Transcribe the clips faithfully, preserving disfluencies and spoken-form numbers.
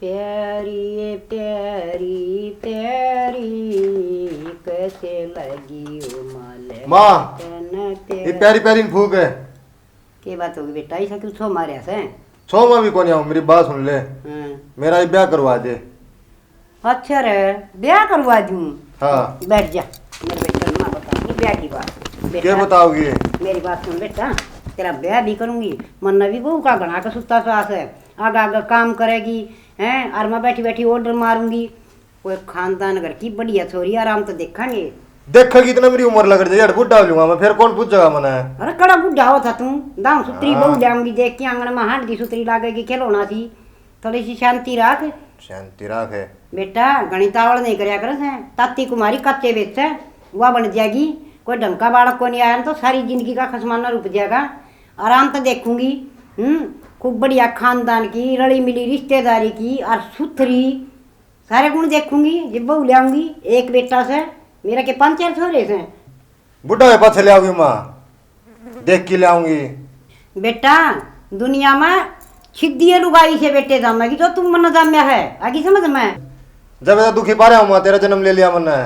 प्यारी, प्यारी, प्यारी, कैसे लगी ओ माले माँ, तन ये प्यारी। प्यारी प्यारी फूक है। के बात होगी बेटा, ऐसा क्यों छो मारया से? छो में भी कोनी आऊँ, मेरी बात सुन ले। हाँ। मेरा ये ब्याह करवा दे। अच्छा रे, ब्याह करवा दूँ? हाँ। बैठ जा, मेरे बेटे ने ना बताऊंगी ब्याह की बात। बेटा, क्या बताओगी? मेरी बात सुन बेटा, तेरा ब्याह भी करूंगी, मन्ना भी बहू का घना का सुत्ता सास है, आगे आगे काम करेगी, हैं, और मैं बैठी बैठी ऑर्डर मारूंगी। कोई खानदान घर की बढ़िया छोरी, आराम तो देखेंगे। देखेगी इतना मेरी उम्र लग रही है, बुढ़ा हो लूंगा मैं, फिर कौन पूछेगा मने? अरे कड़ा बुढ़ा हो था तू, दाम सुतरी हाँ। बहू जाऊंगी, देख के आंगन में हांड दी सुतरी लागेगी, खिलौना सी। थोड़ी सी शांति राख। शांति राख है। बेटा, घणी तावड़ नहीं करया कर से। ताती कुमारी कच्चे बेच है, वा बन जाएगी। कोई ढंग का बालक को नहीं आया ना, तो सारी जिंदगी का खसमाना रुक जाएगा। आराम तो देखूंगी। हम्म, खूब बढ़िया खानदान की, रली मिली रिश्तेदारी की, और सुथरी। सारे गुण देखूंगी। जब बहू ले आऊंगी, एक बेटा से, मेरा के पांच चार छोरे से। बुढ़ा है, पाछे ले आओगी माँ, देख के ले आऊंगी। बेटा, दुनिया में छिद्दी लुगाई से बेटे जामेगी, जो तुम मन जाम्या है, आगी समझ में? जब ऐसा दुखी पा रहा हूँ माँ, तेरा जन्म ले लिया मन्ने।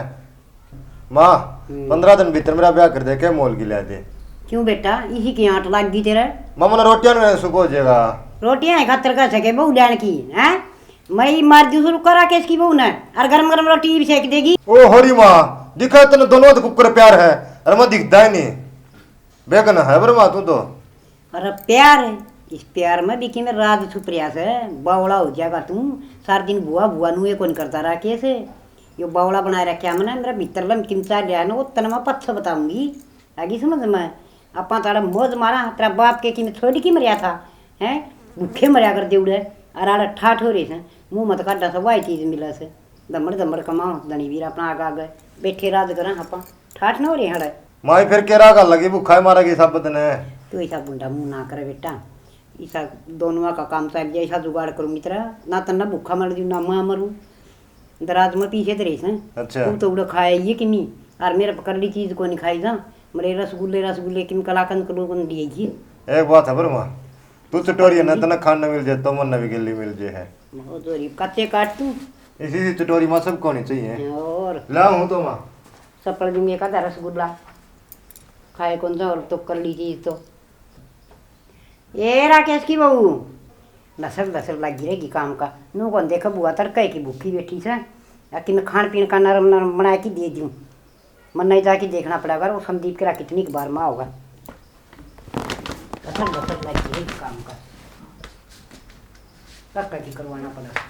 माँ, हम्म। पन्द्रह दिन भीतर मेरा ब्याह कर दे, के मोल की ले दे। क्यों बेटा, इसी की आंट लाग गई तेरे? माँ, मन्ने रोटियां नहीं सुखो हो जाएगा। रोटियां है खातर कह सके बहू लैन की, हैं? मैं ही मार दूं शुरू करा के इसकी बहू ने, और गरम गरम रोटी भी सेक देगी। ओ होरी माँ, दिखा तने दोनों तो कुकर प्यार है, और मैं दिखता ही नहीं। बेगन है बर माँ तू तो। अरे प्यार, इस प्यार में भी किमें राज छुप रहा से, बावला हो जाएगा तू। सारा दिन बुआ बुआ नुए कौन करता रहा कैसे? यो बावला बनाए रखा मैंने, मेरा भीतर लमकिन चाल रहा है ना, वो तने मैं पछे बताऊंगी। आगी समझ में? आपा तारा मौज मारा, तेरा बाप के किमें छोड़ के मरया था, हैं? भूखे मरया कर देवड़े, और आड़े ठाठ हो रहे से, मुंह मत काटा से, वाही चीज मिले से। दमड़ दमड़ कमाओ, धनी वीर अपना आगे आगे बैठे राज करा, आपा ठाठ ना हो रहे हड़े। माई फिर केरा का लगी भूखा है मारा की साबत ने। तू ऐसा गुंडा मुंह ना करे बेटा, ऐसा दोनों का काम चल जाए, ऐसा जुगाड़ करूंगी तेरा, ना तन्ना भूखा मर जू, ना मैं मरूं। दराज में पीछे धरे से। अच्छा। तू तो उड़ा खाया ये कि नहीं? और मेरे पकड़ ली चीज को नहीं खाई जा। मेरे रसगुल्ले, रसगुल्ले किन कलाकंद कलूकंद दिए जी। एक बात है बरमा, तू चटोरी है ना, तने खान न मिल जाए तो मन न भी गली मिल जाए है। ओ जोरी कच्चे काट तू। इसी सी चटोरी माँ सबको होनी चाहिए। और? ला हूँ तो माँ। सपड़ दूंगी एक आधा रसगुल्ला। खाए कौन सा और तो कर ली चीज तो। ए राकेश की बहू, लसर लसर लगी रहेगी काम का। नू कौन देखे बुआ तड़के की भूखी बैठी से, या कि मैं खान पीन का नरम नरम बना के दे दूं। मन्ना ही जाके देखना पड़ेगा, वो संदीप के कितनी बार माँ होगा। लसर लसर लगी रहेगी काम का, तड़के की करवाना पड़ेगा।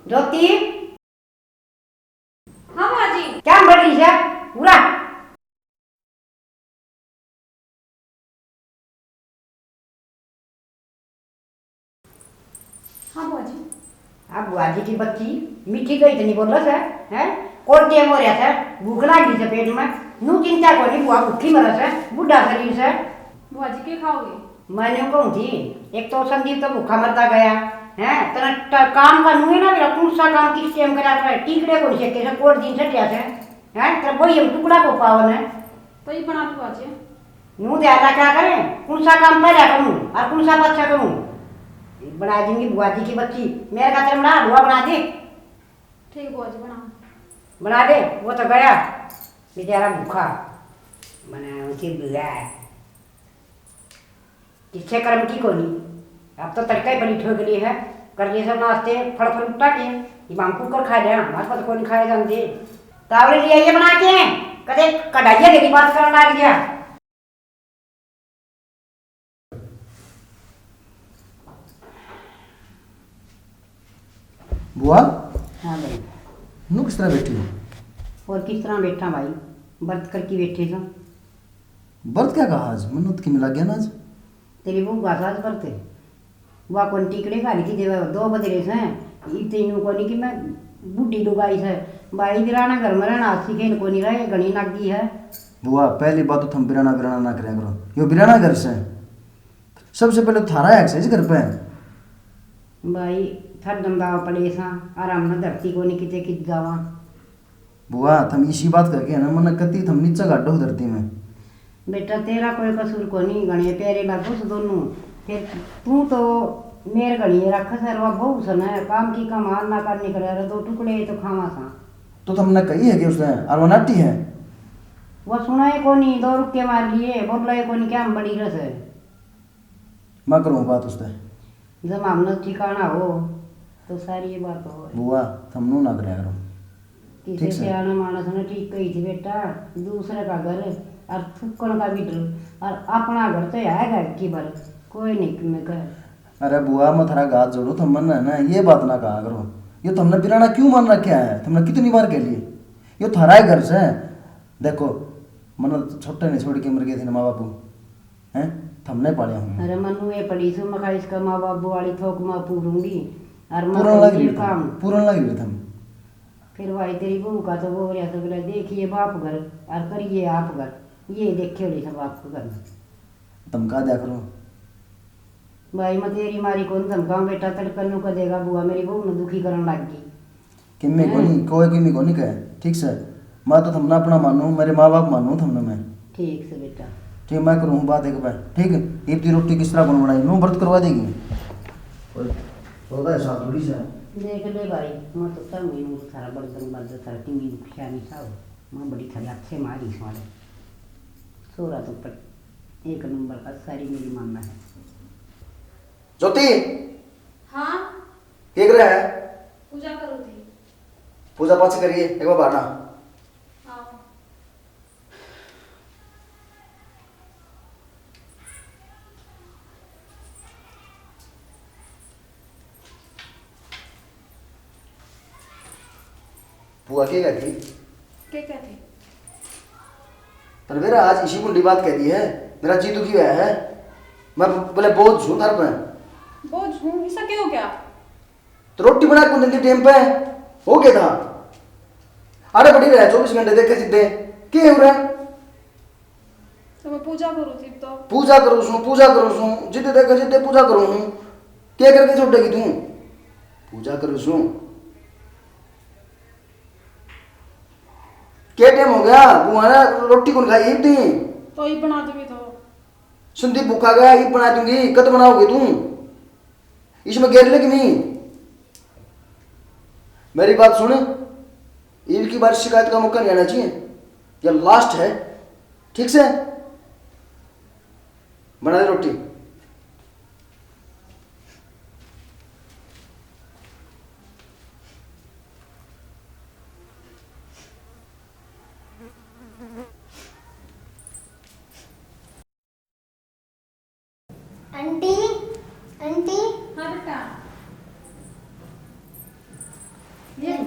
ज्योति, हाँ बुआ जी। क्या बढ़ रही है पूरा? हाँ बुआ जी। अब बुआ जी की बच्ची मीठी गई तो नहीं बोल रहा है, हैं? कोर टेम हो रहा है, भूख लागी से पेट में, नू चिंता कोनी, बुआ भूखी मरा से, बुढ़ा शरीर से। बुआ जी, के खाओगे? मैं न्यू कहूँ थी, एक तो संदीप तो भूखा मरता गया, हैं? तेरा ट-, काम का नुए ना मेरा, कौन सा काम किस टाइम करा कर, टीकड़े कौन से, कैसे कोट दिन से जैसे, हैं? तेरा वही हम टुकड़ा को पावन है। तो ये बना लो आज। नू ध्यान रखा करें, कौन सा काम पहला करूँ और कौन सा पाछा करूँ। बना देंगी बुआ जी की बच्ची, मेरे खातिर बना, हलवा बना दे। ठीक बुआ जी, बना। बना दे, वो तो गया बेचारा भूखा, मने उसे बुआ है। किससे कर्म की कोनी। अब तो तड़का ही पड़ी ठोक ली है। कर लिए सब नाश्ते, फल फ्रूटा के। इमाम कुकर खा लिया, हमारे पास कोनी खाए जाते। तावड़ी ले आइए बना के, कदे कढ़ाइया की बात करने लग गया। बुआ, हाँ भाई। नू किस तरह बैठी हो? और किस तरह बैठा भाई, व्रत करके बैठे सो। व्रत क्या कहा आज? मन्नत की मिला गया ना आज? तेरी बहू का साज पर थे। वा कौन टिकड़े घाल की देवे, दो बजरे से। इब ते यूं कोनी कि मैं बूढ़ी लुगाई से। भाई दिराना घर में रहना सीखे न कोनी रहे, घणी नागी है। बुआ, पहली बात तो थम बिराना बिराना ना करया करो। यो बिराना घर से। सबसे पहले थारा है एक्सरसाइज घर पे। भाई, थर दंदा पड़े सा, आराम में धरती कोनी किते कित जावा। बुआ, थम इसी बात करके है ना, मन्ने कती थम नीचे गाड़ो धरती में। बेटा, तेरा कोई कसूर कोनी, घणे प्यारे लागो से दोनों। फिर तू तो मेर घणी रख सै, वा बहू सै ना, काम की कमाल ना करनी करे, अरे दो टुकड़े तो खावा सा। तो तुमने कही है कि उसने, और वो नाटी है? वो सुना ही कोनी, दो रुक्के मार लिए, बोला ही कोनी, क्या हम बड़ी रस है। मैं करूँ बात उससे। जब हमने ठिकाना हो, तो सारी ये बात हो। बुआ, तुम नू ना करया करो। किसी ठीक से। सियाणा माणस ने ठीक कही थी, बेटा, दूसरे का घर और थूकण का भी डर, और अपना घर तो है घर की भर, कोई नहीं में कहे। अरे बुआ, मैं थारा हाथ जोड़ू, तुम मन है ना, ये बात ना कहा करो। ये तुमने पिराना क्यों मान रखा है? तुमने कितनी बार कह लिए, यो थारा ही घर से। देखो, मन छोटे ने छोड़ के मर गए थे ना माँ बापू, हैं? थमने पाले हूँ। अरे मन्नू ये पड़ी सु, मखा इसका माँ बापू वाली थोक माँ पूरूंगी। और मैं पूरन लग करूंगी रही काम। थम, पूरन लग रही थम। फिर भाई तेरी बहू का तो वो रहा सगला, देखिए बाप घर और करिए आप घर, ये देखे हो सब आपको घर में। धमका दिया करो। भाई मैं तेरी मारी कौन धमकाऊं बेटा, तड़कन नु कह देगा बुआ मेरी बहू ने दुखी करन लग गई। किम्मे हैं? कोनी, कोई किम्मे कोनी कहे, ठीक से। मैं तो थमने अपना मानू, मेरे माँ बाप मानू थमने मैं। ठीक से बेटा। ठीक, मैं करूँ बात एक बार, ठीक। इब ती रोटी किस तरह बन बनाई, नू व्रत करवा देगी। ओए, चौदह साल थोड़ी सा। देख ले भाई, मैं तो तंग ही हूँ, थारा बर्तन बर्द, थारा टीवी दुखिया नहीं था, मैं बड़ी थारी अच्छे मारी इस वाले। सोरा तो पट-, एक नंबर का सारी मेरी मानना है। ज्योति! हाँ? के कर रहा है? पूजा करो थी। पूजा पाछ करिए, एक बार बाहर ना। हाँ। बुआ के कहती? के कहती? पर मेरा आज इसी मुंडी बात कह दी है, मेरा जी दुखी हुआ है। मैं बोले बोझ हूँ थार पे। बोझ हूँ? ऐसा क्या हो गया? तो रोटी बना कौन देती टाइम पे? हो गया था। अरे बड़ी रहे चौबीस घंटे देखे जिद्दे। के हो रहा? तो मैं पूजा करूँ थी तो। पूजा करूँ सूं, पूजा करूँ सूं, जिद्दे देखे जिद्दे पूजा करूँ हूँ। के करके छोड़ेगी तू? पूजा करूँ सूं। के टाइम हो गया? बुआ ने रोटी कौन खाई इतनी? तो ही बना दूंगी तो। संदीप भूखा गया, ही बना दूंगी, कद बनाओगे तू? इसमें गेर ले कि नहीं? मेरी बात सुन, इब की बार शिकायत का मौका नहीं आना चाहिए, यह लास्ट है, ठीक से? बना दे रोटी। Aunty, aunty. हाँ बेटा। ये।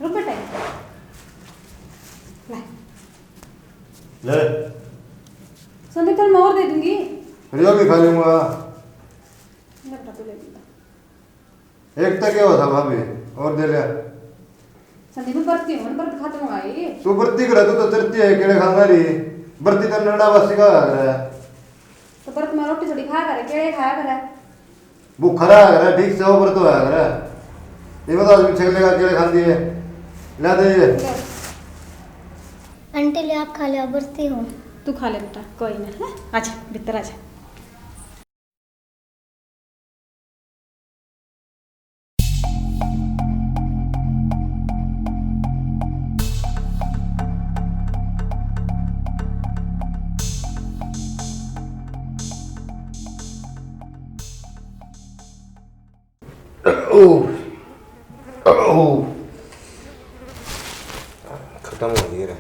रुक बेटा। ले। ले। संदीप, तेरे मैं और दे दूंगी। रियो भी खा लूंगा। ले बेटा, तू ले बेटा। एक तक के हो था भाभी, और दे लिया। संदीप, बरती हूँ, बरत खत्म हो गई। तू बरती करा, तू तो चरती है, केड़े खांगा रही। बरती तो नरड़ा वासी का आ रहा है। तो बरत में रोटी थोड़ी खाया करे, केड़े खाया करे। भूखा रहा करे, ठीक से वो बरत होया करे। ये बता, आदमी छक लेगा, केड़े खाती है? ला दे ये। ले। आंटी, ले आप खा ले, आप बरती हो। तू खा ले बेटा, कोई ना, हाँ? आजा, भीतर आजा। ओ, ओ। खत्म हो गई रे।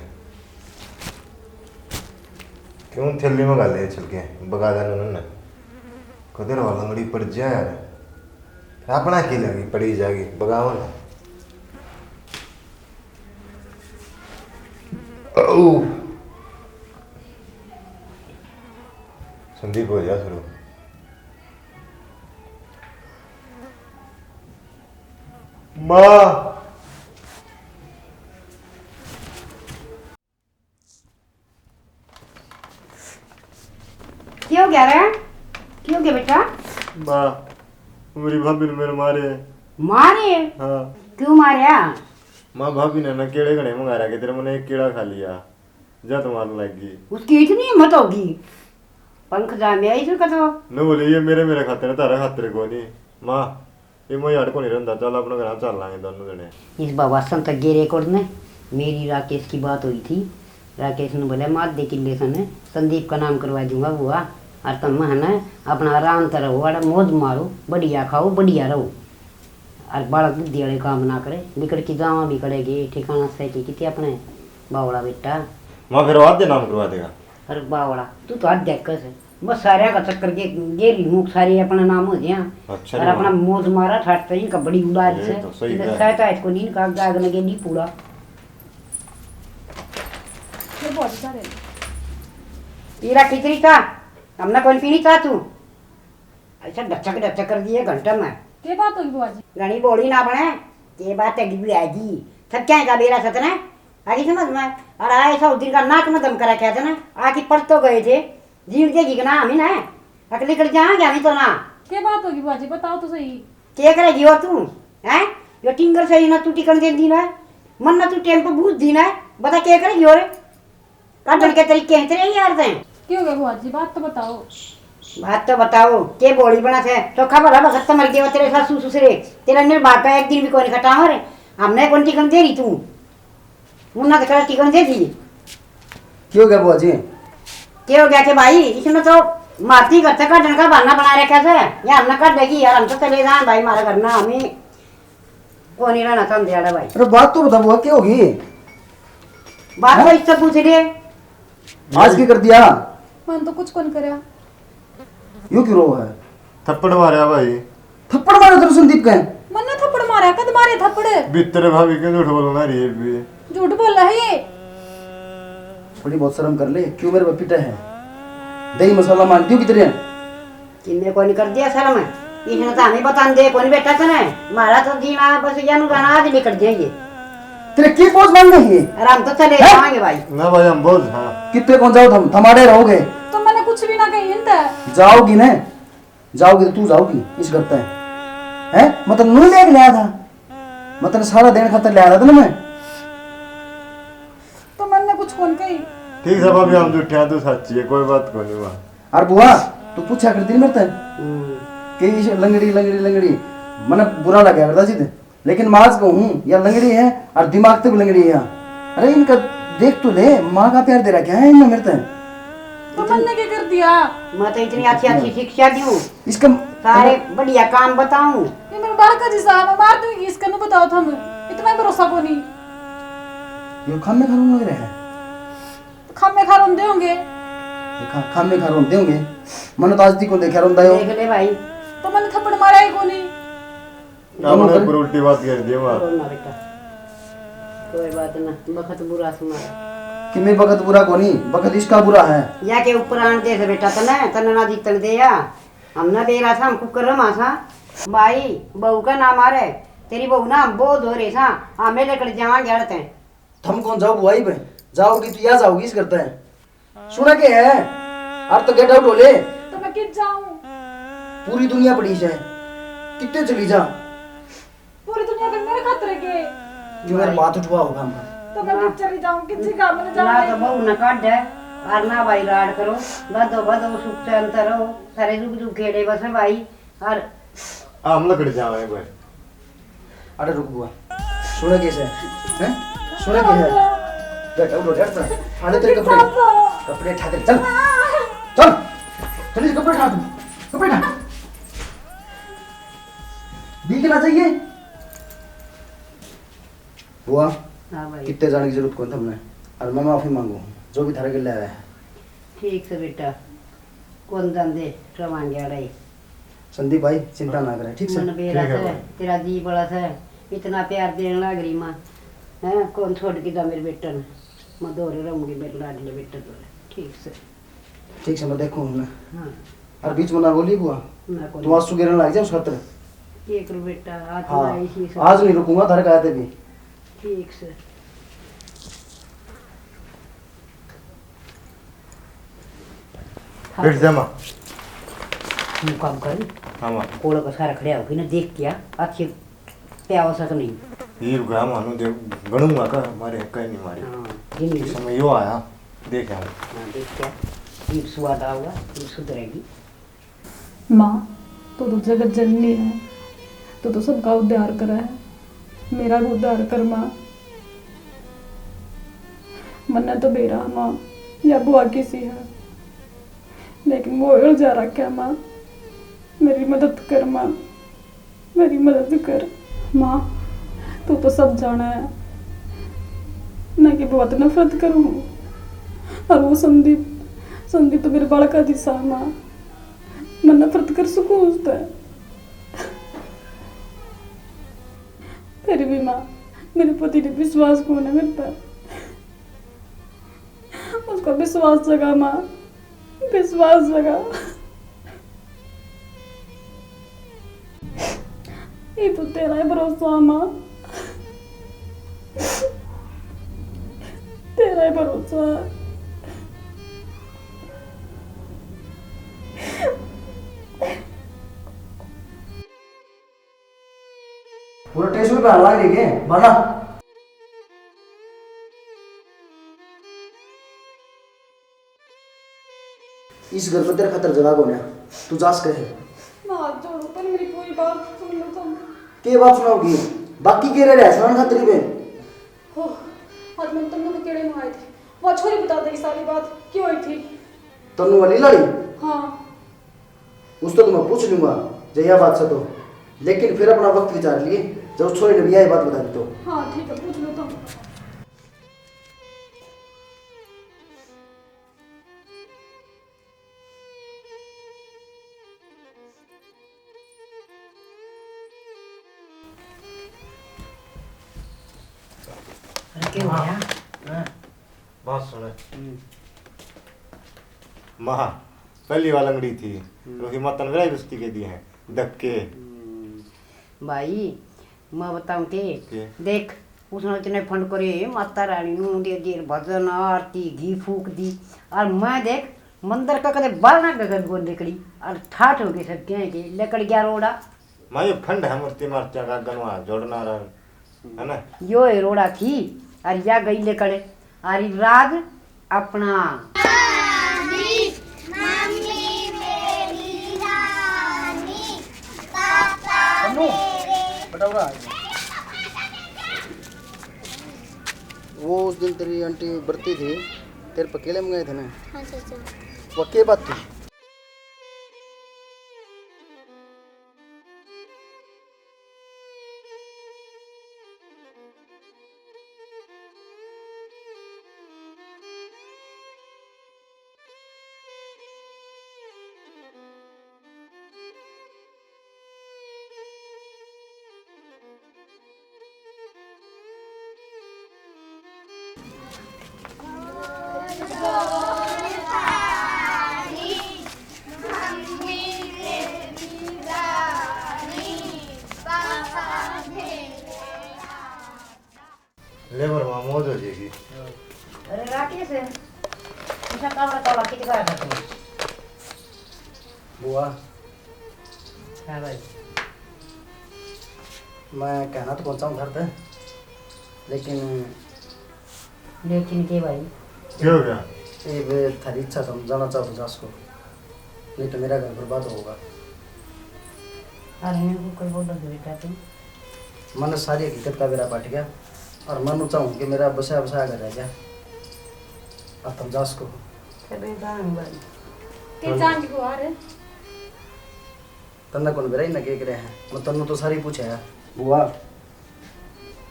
क्यों थैली में गाले चल के बगा देना उन्होंने? कदे रो लंगड़ी पड़ जा यार। अपना की लगी पड़ी जागी बगावन। ओ। संदीप हो जा शुरू। माँ। क्या हो गया रे? क्या हो गया बेटा? माँ, मेरी भाभी ने मेरे मारे। मारे? हाँ। क्यों मारया? माँ, भाभी ने ना केड़े घणे मंगा रखे, तेरे मैंने एक केड़ा खा लिया, जत मारने लग गई। उसकी इतनी हिम्मत होगी? पंख जाम्या ही इसका तो। नु बोले, ये मेरे, मेरे खातिर, तारा खातिर कोनी। माँ, ये मैं यार को नहीं रहंदा, चल अपना घर चल लांगे दोनों जने। इस बाबा संत गेरे कोड ने मेरी राकेश की बात हुई थी। राकेश ने बोला, "मैं आधे किले से ने संदीप का नाम करवा दूंगा बुआ, और तुम है ना अपना आराम से रहो, अरे मौज मारो, बढ़िया खाओ, बढ़िया रहो, और बालक बुद्धि वाले काम ना करे, बिगड़ की जावा भी कड़ेगी, ठिकाना से की कितने अपने बावड़ा बेटा।" माँ, फिर आधे नाम करवा देगा। अरे बावड़ा, तू तो आधे कस है। बस सारे का चक्कर के गेरी मुख सारे अपना नाम हो गया। अच्छा और रे अपना माँ। मौज मारा ठाट पे इनका बड़ी उड़ा ये से। तो सही इधर है। सहता है इसको नींद का आग आग लगे नी पूरा। ये बहुत सारे। पीरा खिचड़ी का, हमने कौन पीनी चाह तू? ऐसा डचक डचक कर दिए घंटे में। के बात होगी बुआ जी? घणी बोली ना बने, के बात है बुआ जी? सब क्या का बेरा सतना? आगे समझ में? और आए सौ दिन का नाक में दम करा क्या था ना? आके पड़ तो गए थे। जीण देगी कि ना हमी ना? अक लिकड़ जावांगे हमी तो ना। के बात होगी बुआ जी, बताओ तो सही। के करेगी और तू? हैं? यो टिंगर सही ना तू टिकन देंदी ना। मन ना तू टेम पे बूझ दी ना। बता के करेगी और? काटण के तरीके हैं तेरे यार तैं। के हो गया बुआ जी, बात तो बताओ। बात तो बताओ, के बोली बना थे? चोखा भला बखत तो मर गया तेरे सासू ससुरे। तेरा निर्भाग का एक दिन भी कोनी कटा रे। हमने कौन टिकन दे रही तू? मुन्ना तो कल टिकन दे दी। के हो गया बुआ जी? के हो गया के भाई, इसने तो मारती घर से काटण का बहाना बना रखा से। या हमने काट देगी यार, हम तो चले जाए भाई, हमारे घर ना, हमें कोनी रहना चाहते यार भाई। अरे बात तो बता बुआ, के होगी? बात तो हैं? इससे पूछ ले। आज की कर दिया? मैंने तो कुछ कौन करया। यो क्यों रो है? थप्पड़ मारया भाई। थप्पड़ मारे तेरे संदीप के? मन्ने थप्पड़ मारा, कद मारे थप्पड़? भीतर भाभी के झूठ बोलना रही है भी। झूठ बोल रहा है ये। थोड़ी बहुत शर्म कर ले, क्यों मेरे पे पिटा है? दही मसाला मांगती हो कितने? किन्ने कोनी कर दिया शर्म? इसने तो हमें बता दे, कोनी बेटा तने। मारा तो जीना बस यानू गाना आज निकल जाएंगे। तेरे की पोज मांग रही है? आराम तो चले हैं? जाएंगे भाई। ना भाई, हम बोल, हाँ। कितने कौन जाओ तुम? थमाड़े रहोगे। तो मैंने कुछ भी ना कही इनते। जाओगी ना? जाओगी तो तू जाओगी इस घर तै, हैं? मैं तो नू लेके लाया था, मैं तने सारा देने खातर लाया था ना मैं। तो मैंने कुछ कौन कही। ठीक है भाभी, हम झूठे हैं, तू सच्ची है, कोई बात कोनी हुआ। और बुआ, तू पूछा करती मेरे तै हम्म। कि इस लंगड़ी, लंगड़ी, लंगड़ी, मने बुरा लगा करता जी। लेकिन मैं आज कहूँ, या लंगड़ी है और दिमाग तक लंगड़ी है। अरे इनका देख तो ले, माँ का प्यार दे रखा है इनने मेरे तै। तो मैंने क्या कर दिया? मैं तो इतनी अच्छी अच्छी शिक्षा दूँ, इसका सारे बढ़िया काम बताऊँ। ये मेरे बालक का जिसा, मैं मार दूंगी इसका, नु बताओ थम। इतना ही भरोसा कोनी। यो खामे खा रोन लग रहा है। खामे खा रोंदे होंगे। ये खा-, खामे खा रोंदे होंगे। मने तो आज तक को देखा रोंदा यो। देख ले भाई। तो मैंने थप्पड़ मारा ही कोनी। दोनों अपने कर- ऊपर उल्टी बात कर दी माँ। करो ना बेटा, कोई बात ना, बखत बुरा सुना। कि मैं बखत बुरा कोनी, बखत इसका बुरा है। या के ऊपर आन दे से बेटा, तने, तने ना जीतन दे या। हमने दे रहा था, हम कुकर रमा था। भाई, बहू का ना मारे, तेरी बहू ना हम बहुत हो रहे था, हमें लेकर जावा गया रहते हैं। थम कौन जाओ बुआई पे? जाओगी तो या जाओगी इस घर तै। सुना के है? और तो गेट आउट हो ले। तो मैं कित जाऊं? पूरी दुनिया पड़ी से। कितने चली जा? पूरी दुनिया फिर मेरे खातर के? क्यों मेरे बात उठवा होगा हम? तो मैं कित चली जाऊं? कित जी काम में ना जाऊं? तो बहू ना काट है, और ना भाई लाड करो, बदो बदो सुख चैन से रहो, सारे दुख दुख खेड़े बसे भाई, और हम लकड़ जावे भाई। अरे रुक बुआ, सुने कैसे हैं? सुने कैसे? बेटा उठो, हट, ठाले तेरे कपड़े, कपड़े ठाले, चल, चल, चल, इस कपड़े ठाल, कपड़े ठाल। दिख ना चाहिए बुआ। हाँ भाई। कितने जाने की जरूरत कौन थमने? और मैं माफी मांगू, जो भी थारे गले आया है। ठीक से बेटा, कौन जांदे रवांगे अड़ाई। संदीप भाई, चिंता ना करे, ठीक से? मन बेरा ठीक है से, भाई। तेरा जी बड़ा से, इतना प्यार देने लाग रही माँ, हैं? कौन छोड़ के जा मेरे बेटे ने? मैं दोरे रहूंगी मेरे लाडले बेटे दोरे, ठीक से। ठीक से, मैं देखूं हमने। हाँ। और बीच में ना बोली बुआ, ना बोली। तू आंसू गिरने लग जा उस खातर। के करूं बेटा, आज हाँ, ना इसी से। आज नहीं रुकूंगा थारे कहते भी। ठीक से। बैठ जा माँ। तू काम कर। हाँ माँ। कोल का सारा खड़े होके ना देख के आ, अच्छे प्यावा सा तो नहीं। ये रुका मानो देख, गणूंगा का, मारे कहीं नहीं मारे। हाँ, जिन इस समय यो आया, देख आ। हाँ, देख के आ। इब स्वाद आवेगा, इब सुधरेगी। माँ, तू तो जगत जननी है, तू तो सबका उद्धार करे है, मेरा भी उद्धार कर माँ। मन्ने तो बेरा माँ, या बुआ किसी है, लेकिन वो उलझा रखे है माँ, मेरी मदद कर माँ, मेरी मदद कर। माँ, तू तो सब जाना है, मैं की बहुत नफरत करूँ। और वो संदीप, संदीप तो मेरे बालका जिसा है माँ, मैं नफरत कर सकूँ उससे। फिर भी माँ, मेरे पति ने विश्वास कौन है मेरे पर। उसका विश्वास जगा माँ, विश्वास जगा। ये तो तेरा ही भरोसा है माँ, तेरा ही भरोसा है। पूरा टेस्ट में लाग रही है, बाला। इस घर में तेरे खातर जगह कोन्या, तू जा सके है। मैं हाथ जोड़ू, पर मेरी पूरी बात सुन लो तुम। के बात सुनाओगी? बाकी के रह रहा है सुनाने खातिर में? हो, आज मैंने तुमने को केड़े मंगाए थे, वो छोरी बता देगी सारी बात, क्यों हुई थी? तन्नू वाली लाड़ी? हाँ। उससे तो मैं पूछ लूंगा, जब यह बात से तो, लेकिन फिर अपना वक्त विचार लिए, जब उस छोरी ने भी यही बात बता दी तो। हाँ, ठीक है, पूछ लो तुम। अरे, क्या हो गया? हाँ। बात सुन। हम्म। माँ, पहली वार लंगड़ी थी, हम्म। रोही माता ने मेरा ही रुस्ती के दिए हैं धक्के। हम्म। भाई, मैं बताऊं के? के? देख, उसने इतने फंड करे, माता रानी नू दे दे, भजन, आरती, घी फूक दी। और मैं देख, मंदिर का कदे बारना गगन को निकली, और ठाठ हो गए सब कहें के, लिकड़ गया रोड़ा। माँ, यो फंड है मूर्ति मार्चा का गनवा जोड़ना रहा, है ना? यो है रोड़ा थी, और या गई लिकड़, और राज अपना। मम्मी मेरी रानी, पापा मेरे। बेटा, उरा। वो उस दिन तेरी आंटी बरती थी, तेरे पकेले मंगाए थे ना? हाँ चाचा। वो के बात थी? लेबर वहाँ मौज हो जाएगी। अरे राकेश, ऐसा कावड़ा कावड़ा कित गाया था तू? बुआ। हाँ भाई। मैं कहना तो कौन चाहूँ घर पे, लेकिन लेकिन के भाई? क्या हो गया? ये बे थारी इच्छा, तुम जाना चाहो तो जा सको, नहीं तो मेरा घर बर्बाद होगा। अरे मेरे को कोई बोल दो बेटा तू। मैंने सारी हकीकत का बेरा पाट गया और मैं चाहूँ कि मेरा बसा बसा घर रह गया। अब तुम जा सको। अरे जान भाई। के जान की बुआ रे? तन्ने कौन बेरा इन्हें के करे है? मैं तन्ने तो सारी पूछा है। बुआ,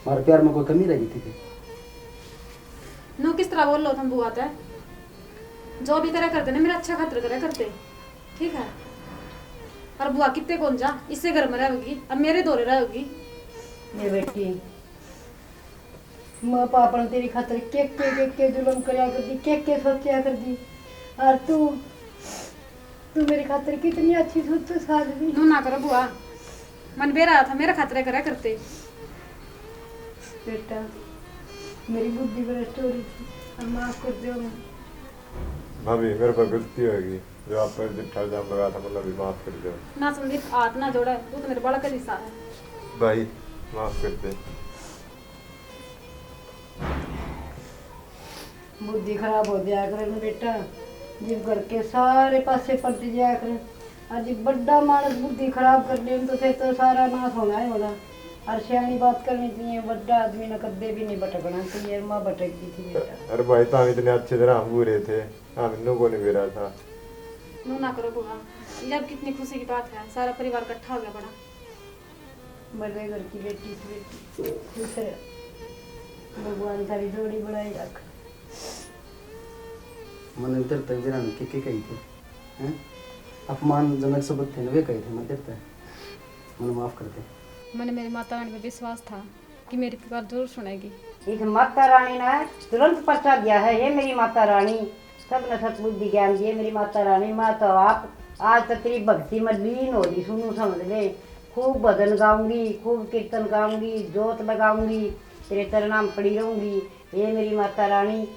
मारे प्यार में कोई कमी रह गई थी के? नू किस तरह बोल लो तुम बुआ ते? जो भी करे करते ना, मेरे अच्छा खातर करे करते, ठीक है? और बुआ कितने कौन जा, इसे घर में रहोगी, अब मेरे दौरे रहोगी। ये बेटी, माँ बाप ने तेरी खातर के के के के जुल्म करया कर दी, के के सोचया कर दी। और तू, तू मेरी खातर कितनी अच्छी सोच साज भी। नू ना करो बुआ, मन बेरा था मेरे खातर करे करते। बेटा, मेरी बुद्धि भ्रष्ट हो रही थी, अब माफ कर दो मैं। भाभी, मेरे पर गलती होगी, जो आप पर झूठा इल्जाम लगाया था, मतलब, भी माफ कर दो। ना संदीप, हाथ ना जोड़े, तू तो मेरे बालक का हिस्सा है। भाई, माफ कर दे। बुद्धि खराब हो जाया करे ना बेटा, जिब घर के सारे पासे पलट जाया कर, और जिब बड्डा मानस बुद्धि खराब कर ले, तो फिर तो सारा नाश होना ही होना। और सियाणी बात करनी चाहिए, बड्डा आदमी ने कदे भी नहीं भटकना चाहिए। माँ भटक गई थी बेटा। अरे भाई, तो हम इतने अच्छे थे ना, हम बुरे थे, हम इन्नू को नहीं बेरा था। नू ना करो बुआ, ये अब कितनी खुशी की बात है, सारा परिवार इकट्ठा हो गया बड़ा। बड़े घर की बेटी से बेटी खुश है। भगवान थारी जोड़ी बनाई रख। मैंने तेरे तक बिना के, के कही थी, हैं? अपमानजनक शब्द थे ना, वे कहे थे मैं तेरे तक। मैंने माफ कर दे। मैंने मेरी माता रानी पर विश्वास था कि मेरी पुकार जरूर सुनेगी। इस माता रानी ने तुरंत पर्चा दिया है, हे मेरी माता रानी, सब ने सतबुद्धि ज्ञान दिए मेरी माता रानी। मैं तो आप आज तक तेरी भक्ति में लीन हो रही सुनू, समझ ले। खूब भजन गाऊंगी, खूब कीर्तन गाऊंगी, जोत लगाऊंगी, तेरे चरणा में पड़ी रहूंगी। हे मेरी माता रानी,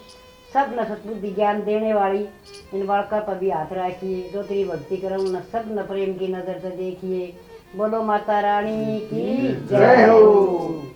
सब ने सतबुद्धि ज्ञान देने वाली, इन बालका पर भी हाथ रखिए, जो तेरी भक्ति करे उन्हें सब ने प्रेम की नजर से देखिए। बोलो माता रानी की जय हो।